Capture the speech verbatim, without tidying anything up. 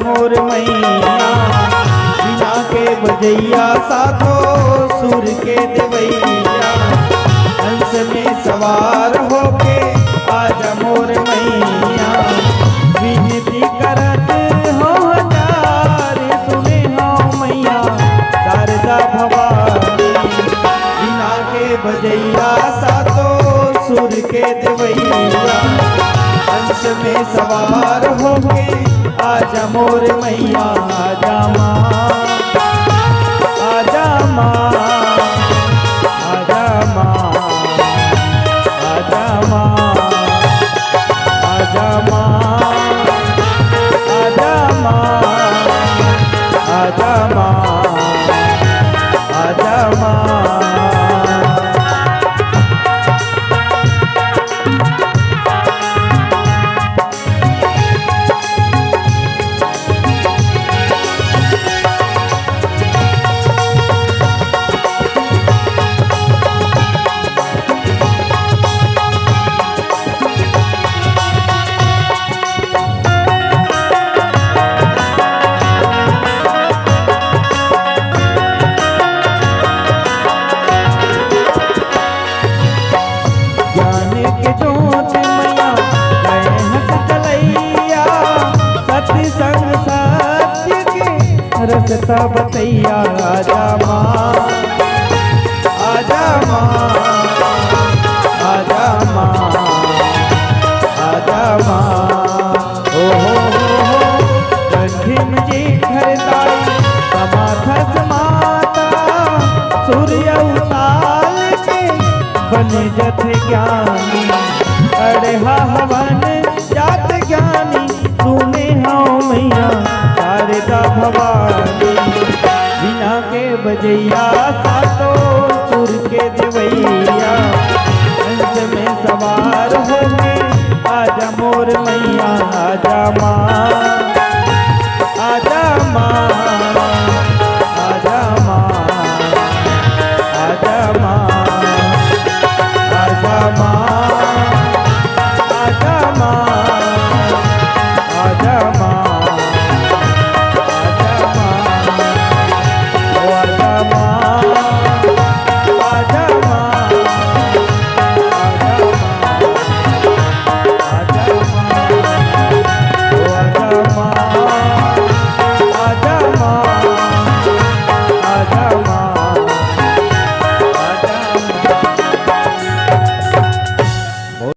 मोर मैया, वीणा के बजैया, सातों सुर के देवैया, हंस में सवार होके आजा मोर मैया, विनती करत हो हजार, सुने हो मैया शारदा भवानी। वीणा के बजैया, सातों सुर के देवैया, हंस में सवार होके आजा मोर मैया, आजा माँ, आजा माँ, आजा माँ, आजा माँ, आजा माँ, आजा माँ, आजा माँ, आजा माँ। ज्ञान के जोत मैया, रहत कलैया, सत संग सत्य के रस्ता बतैया। आजा माँ, आजा माँ, आजा माँ, आजा माँ। ओ हो हो हो, कंठी में जेकर दाई, समाथस माता, सुर अउ ताल के बन जथे ज्ञानी। अड़हा हवन जात ज्ञानी, सुने हव मैया शारदा भवानी। वीणा के बजैया, साथ